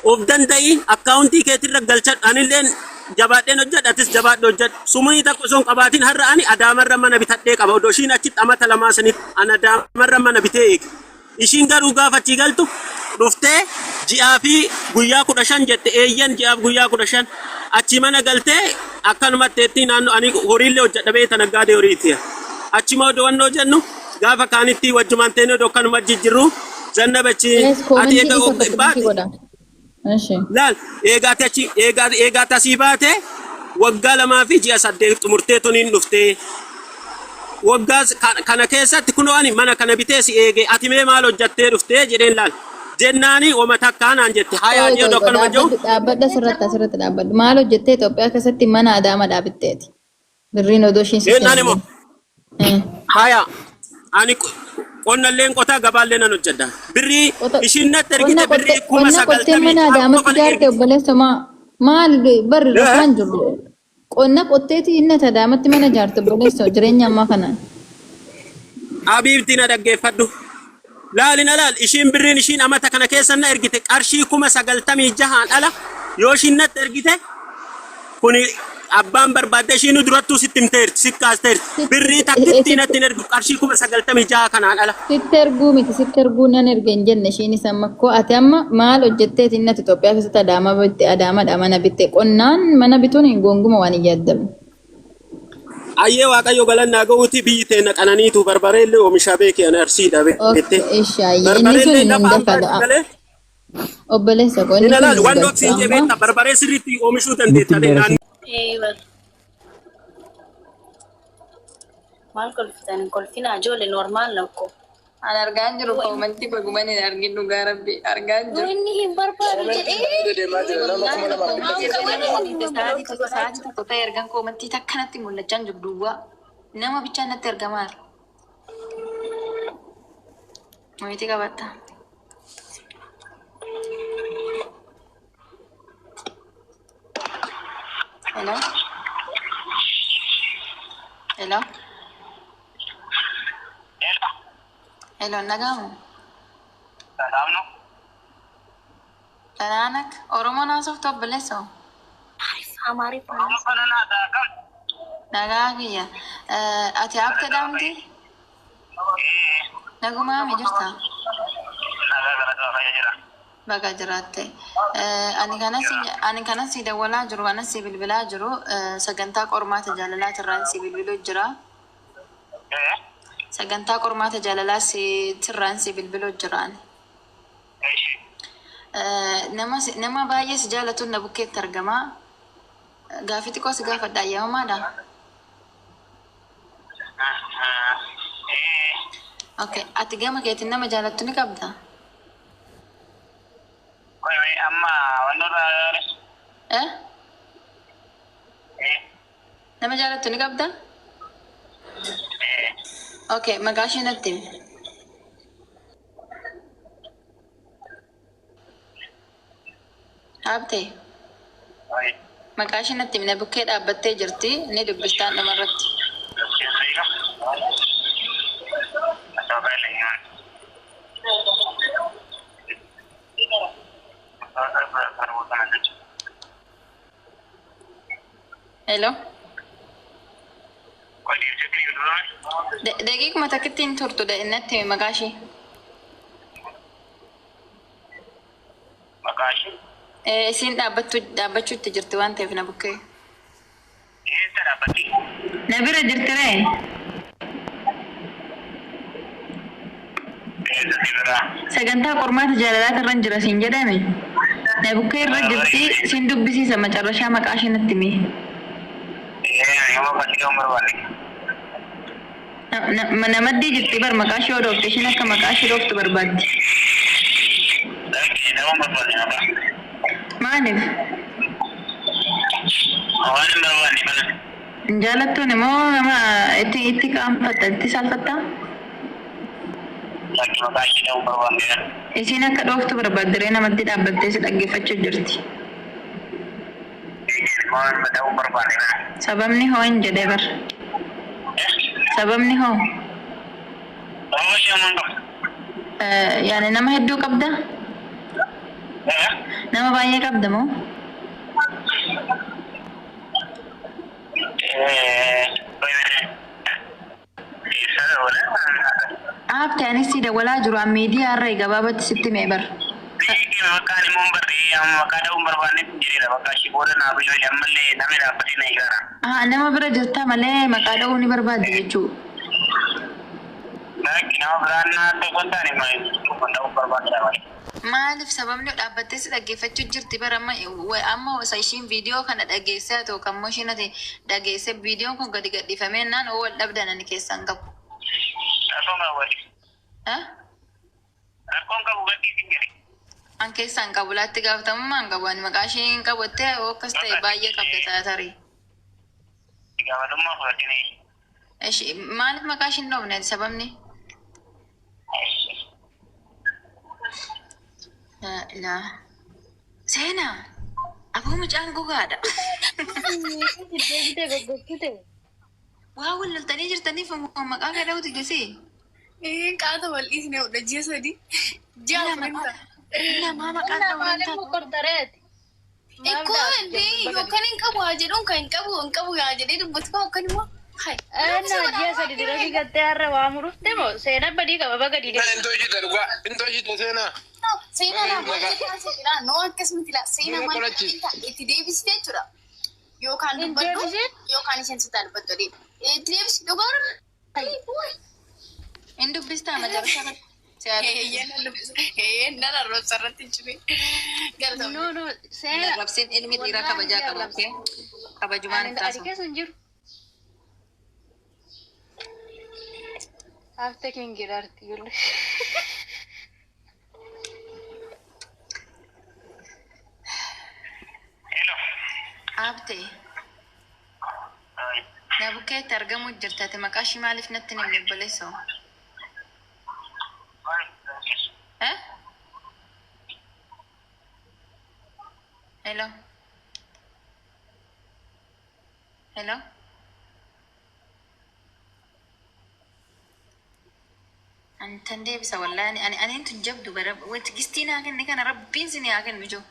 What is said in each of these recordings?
Of danda'i, akkaawuntii keetirra galchadhu. Anilleen jabaadheen hojjedha, atis jabaadhu hojjedhu. Sumunii takka osoo hin qabaatin har'a ani Adaamarra mana bitadhee qaba. Odoo ishiin achitti amata lamaa sanitti an Adaamarra mana bitee eege. Ishiin garuu gaafa achii galtu dhuftee ji'aa fi guyyaa 15 jette, eeyyan ji'aaf guyyaa 15 achii mana galtee akkanumatti teettii naannoo ani horiillee hojjedha beekta, naggaadee horiiti. Achuma odoo wannoo jennu gaafa kaanitti wajjumaan teenee odoo akkanuma jijjiirru Zannabachi Guys, ati koomentii eega isa tokko baate linkii godha. Eshi. Laal, eegaa ati achi eegaa eegaa ati asii baate waggaa 2 fi ji'a 8 xumurtee tuniin dhuftee. Waggaa kana keessatti kunoo ani mana kana bitee si eege, ati mee maal hojjattee dhuftee jedheen laal. Jennaani wama takkaa naan jette. Hayaa Qoy jedhu qoy qoy, akkanuma jiru. dhaabbadhu dhaabbadhu, asirratti asirratti dhaabbadhu. Maal hojjettee Itoophiyaa keessatti mana Adaama dhaabitteeti? Birriin odoo ishiin sitti hin Jennaan immoo ergin. Haya, ani qonnalleen qotaa, gabaallee nan hojjedha. Birrii Qota ishiin natti qonna ergite qottee birrii kuma qonna qottee sagaltamii mana jaha Adaamatti qofa na ijaarte ergite. obboleessa maa maal barri rafaan jirru. Qonna qotteeti inni ati Adaamatti mana ijaarte obboleessa jireenya ammaa kanaan. Abiibti, na dhaggeeffadhu. Laali, na laal, ishiin birriin ishiin amata kana keessa na ergite qarshii 96,000n ala yoo ishiin natti ergite, kuni abbaan barbaadde ishiin durattuu sitti himteerti, sitti kaasteerti. Birrii takkitti natti hin ergu qarshii 96,000 kanaan ala. Sitti erguu miti, sitti erguu nan erge hin jenne ishiinis. Amma koo ati amma maal hojjetteeti inni ati Itoophiyaa keessatti Adaama bitte, Adaamaadha mana bitte? Qonnaan mana bituun hin gonguma waan hin yaaddamne. Ayyee, Waaqayyo galannaa ga'uuti, biyyi teenna qananiitu barbareellee oomishaa beeki, ani Arsiidha beekte. Okay, ishaayi inni sun Barbareellee hin lafa hunda ambaa fala galee obboleessa koo, inni hin sun alaal hin waan galchu dhoksiin jee amma. beekta, barbaree sirriitti oomishuu Nutti dandeetta hin dheeressin. naannoo. Eeyyee. Maal kolfitan? Hin kolfinaa ijoollee, normal nakko. An argaan jiru koomantii baguman hin argin, dhugaa rabbi argaan jiru. Inni hin barbaadu Koomentiin jedhee. baay'ee deemaa jira. Nama 2,200. Sa'aatii tokko ta'e ergan koomantii takkanatti mul'achaa hin jiru, duwwaa. Nama bichaan natti argamaa jira. Wayitii qabatta. Hello? Hello? Hello, nagamu? Tanaanak Oromoon haasoftu obboleessoo? Amaariffaan. Nagaa kiyya. Ati abte dhaamti? Nagumaa mi jirta? Baga jiraatte. Ani kanas si dawwalaa jiru, kanas si bilbilaa jiru, sagantaa qormaata jaalalaatirraan si bilbiluu jira. Sagantaa qormaata jaalalaa si tirraan si bilbiluu jira ani. Nama baay'ee si jaalatu na bukkeetti argama. Gaafii xiqqoo si gaafadha, ayyamamaadha? Okay. Ati gama keetiin nama jaalattu ni qabda? Amma wantoota Eh? Nama jaalattu ni qabda? Okay, maqaa ishee natti himi. Haabtee, maqaa ishee natti himi, na bukkee dhaabbattee jirti, ni dubbistaan dhumarratti. Hello? Daqiiquma takkitti hin turtu, natti himi maqaa ishee. Maqaa ishee? Isiin dhaabbachuutti jirti waan ta'eef na bukkee. Eessa dhaabbatti? Na bira jirti ree? Eessa si bira? Sagantaa qormaata jaalalaati irra jira siin jedhame. Na bukkee irra jirti, siin dubbisiisa, macarrashaa maqaa ishee natti himi. Ani immoo kan hin barbaanne. Namaddii jirti bar, maqaa ishee dhoofte, isheen akka maqaa ishee dhooftu barbaaddi. Lakki, nama hin barbaanne maqaa. Maaliif? Waan hin barbaanne kana. Hin jaalattuun immoo nama itti itti qaanfatta, itti saalfatta? Lakki, maqaa ishee dha'uu hin barbaanne. Isiin akka dhooftu barbaaddi ree, namatti dhaabbattee si dhaggeeffachuu jirti. Waan dha'uu hin barbaanne kana. Sababni hoo hin jedhee bar. Sababni hoo? Sababa ishee ammoo hin qabdu. Yaani nama hedduu qabda? Nama baay'ee qabda moo? Aafte anis si dawwalaa jiru an miidiyaa irra gabaabatti sitti himee bar. Haa nama bira jirta malee maqaa dha'uu ni barbaadde jechuu. Maaliif sababni dhaabbattee si dhaggeeffachuu jirti bara amma amma isa ishiin viidiyoo kana dhageessee haa ta'u kan immoo ishiin ati dhageessee viidiyoon kun gadi gadhiifamee naan oo wal dhabdan ani keessaan qabu. Eh? An keessaan qabu laatti gaafatamummaa hin qabu ani maqaa ishee hin qabu jettee yoo akkas ta'e baay'ee qabda ta'a tarii. Ishi maaliif maqaa ishee hin dhoofne ati sababni? Laa ilaaha. Seenaa! Aboo mucaan gogaadha. Deebitee goggogsite. Waa wal loltanii jirtaniif maqaa kee dha'uuti gesee. Qaata wal dhiisne hodha ji'a 3. Ji'a Ilaa 4 maqaa ta'a. ilaa maa maqaan Innaa dha'uun maaliif taatu. mokortareeti? Maaf Ikkoo daafte indee baga yookaan hin qabu haa jedhuun kan hin qabu hin qabu yaa jedhee dubbatu kan yookaan immoo hai. Innaa ji'a 3 dura gattee har'a waa murufte moo seenaa badii qaba baga didee. Kan hin tolchite dhugaa hin tolchite seenaa. Seenaa naa maal jedhaa noo akkas miti laa seenaa Nama maal qolachiis. itti deebisite jechuudha. Yookaan Hin dubbadhu deebisin? yookaan isheen sitti dubbattu adeema. Itti deebisi dhugaa Hin dubbistaa macarasa irratti. Si haa dubbisu. Nan arrabsa irratti hin cimee. Galatoomne. No no seenaa. Arrabsiin ilmi dhiiraa Wallaahi kabajaa si qaba. arrabsa. Okay? Kabajumaan Ani itti ati haasa'u. keessa hin jiru. Hafte kingi arti ijoollee. Aabte na bukkeetti argamuu jirta ati maqaa ishii maaliif natti hin himne obboleessoo? Eh? Hello? Hello? Antan deebisa wallaahi ani ani tun jabdu bara wanti gistii naa kenne kana rabbiin sin haa kennu ijoo.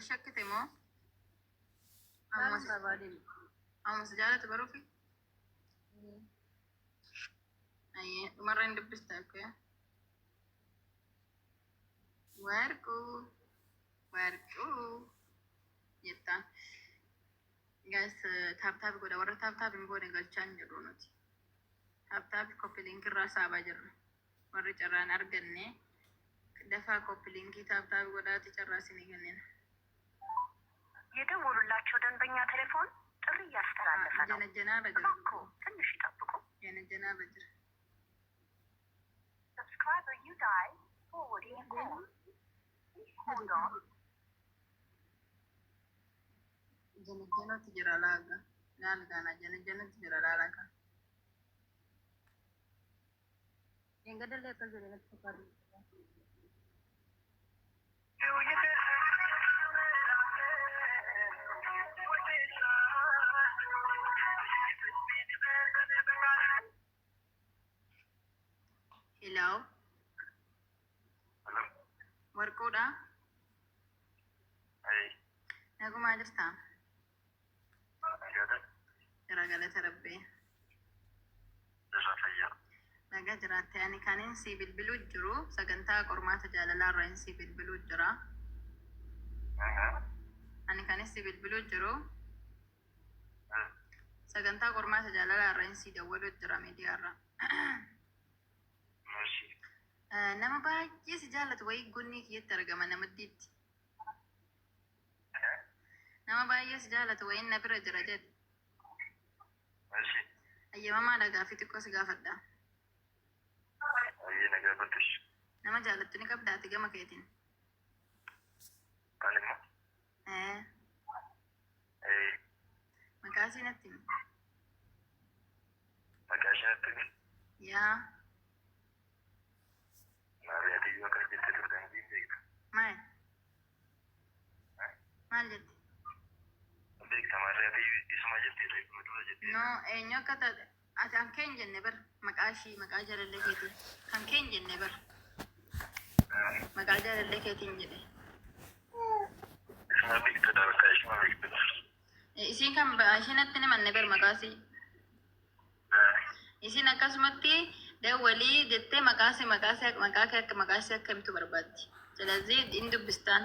Shakkite moo? Maal barbaadeen? Ammas jaalatu baruufi? Ayyee dhumarra hin dubbista akkee. Warquu warquu jettaan. Guys, tap tap godha warra tap tap hin goone galchaa hin jedhu nuti. Tap tap copy link irraa saabaa jirra. Warri carraan arganne dafaa copy linkii tap tap godhaati carraa isinii kennina. የደወሉላቸው ደንበኛ ቴሌፎን ጥሪ እያስተላለፈ ነው። Jana janaa irra jira. እባክዎ ትንሽ ይጠብቁ። Jana janaa irra jira. Subscriber you dialed forwarding a call. Please hold on. Jana janatti jira laaga. Laal gaana jana janatti jira laala. Engadallee akkas jedhe natti fakkaata. Hello. Warquudha. Nagumaa jirtaa? Jira galata rabbii. Nagaa jiraatte ani kanin si bilbiluu jiru sagantaa qormaata jaalalaa irraa si bilbiluu jira. Ani kanin si bilbiluu jiru sagantaa qormaata jaalalaa irraa si dawwaluu jira miidiyaa irra. Nama baay'ee si jaallatu wayii gonnii kiyyatti argama namaddiitti. Nama baay'ee si jaallatu wayiin na bira jira jedhe. Ayyamamaadha gaaffii xiqqoo si gaafadha. Nama jaallattu ni qabda ati gama keetiin? Eh, maqaa isii natti himi. Yaa maal? Maal jette? No, eenyu akka taate ati kan kee hin jenne bar maqaa ishii maqaa jaalallee keetii kan kee hin jenne bar maqaa jaalallee keetiin jedhe. Ishuma beektudha bakka ishuma beektudha. Isiin kan isheen natti himanne bar maqaasii. Isiin akkasumatti dawwalii jettee maqaasii maqaasii maqaa kee akka maqaasii akka himtu barbaaddi. Silazii hin dubbistaan.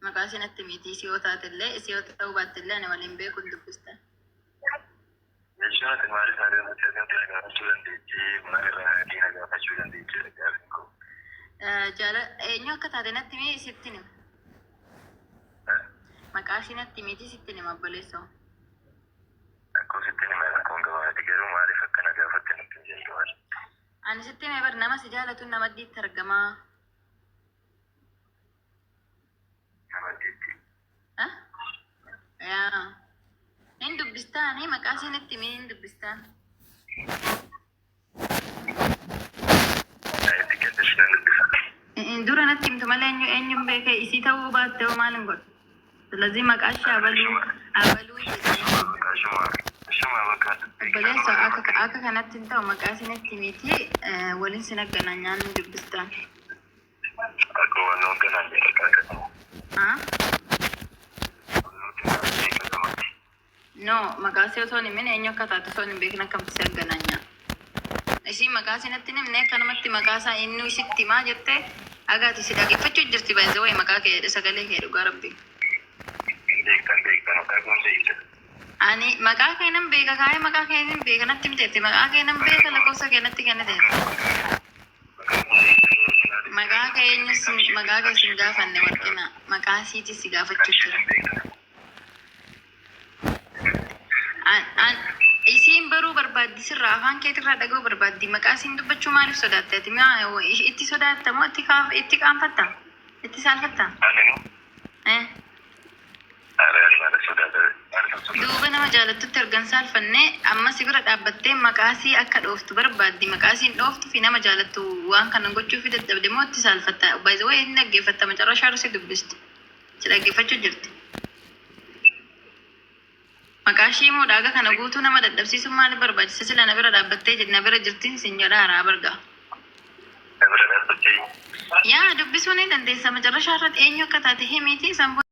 Maqaasii natti miti isii yoo taatellee isii yoo ta'uu baattellee ani waliin beeku hin dubbistaan. Jechuun ati maaliif haadha na gaafachuu dandeechi? Maalirraa diina gaafachuu dandeechi? Gaaffiin koo. Jaala eenyu akka taate natti himi sitti hima. Maqaa ishii natti miti sitti hima obboleessoo. Akkoo sitti hima rakkoon gabaabatti garuu maaliif akkana gaafatte natti hin jettu maali? Ani sitti hime bar nama si jaalatu nama diitti argamaa. Nama diitti. Yaa. Hin dubbistaani maqaa ishii natti himi hin dubbistaan. Itti kennis nan dubbisa. Dura natti himtu malee eenyu eenyuun beekee isii ta'uu baatte hoo maal hin godhu. Silazii maqaa ishee abaluu abaluu jedhee. Ishuma ishuma bakka. Obboleessa akka akka kanatti hin ta'u maqaa ishii natti miti waliin sin aggananyaan hin dubbistaan. Akkuma wannoon kanaan jedha kaakatu. Ah? No, maqaa ishee osoo hin himin eenyu akka taate osoo hin beekin akkamitti si aggananya. Ishii maqaa ishee natti hin himne akkanumatti maqaa isaa inni isitti himaa jette agaati si dhaggeeffachuu jirti baay'ee wayi maqaa kee sagalee kee dhugaa rabbi. Beektan beektan maqaa kun beektan. Ani maqaa kee nan beeka kaayee maqaa kee nan beeka natti himteetti maqaa kee nan beeka lakkoofsa kee natti kennite. Maqaa kee eenyu maqaa kee sin gaafanne warqina maqaa isiitis si gaafachuu jira. Isiin baruu barbaaddi sirraa afaan keetirraa dhaga'uu barbaaddi maqaa isiin dubbachuu maaliif sodaatte ati maa itti sodaatta moo itti kaaf itti qaanfatta itti saalfatta? Ani nu. Eh. Ani maaliif sodaata? Maaliif sodaata? Duuba nama jaalattutti argan saalfanne amma si bira dhaabbattee maqaa isii akka dhooftu barbaaddi maqaa isiin dhooftu fi nama jaalattu waan kana gochuu fi dadhabde moo itti saalfatta? By the way inni dhaggeeffatta macarrashaa si dubbisti si dhaggeeffachuu jirti. Maqaa ishii immoo dhaaga kana guutuu nama dadhabsiisuun maaliif barbaachisa? Sila na bira dhaabbattee na bira jirtiin sin jedha haaraa bargaa. Na bira dhaabbattee. Yaa dubbisuu ni dandeessa macarrashaa irratti eenyu akka taate himiiti san.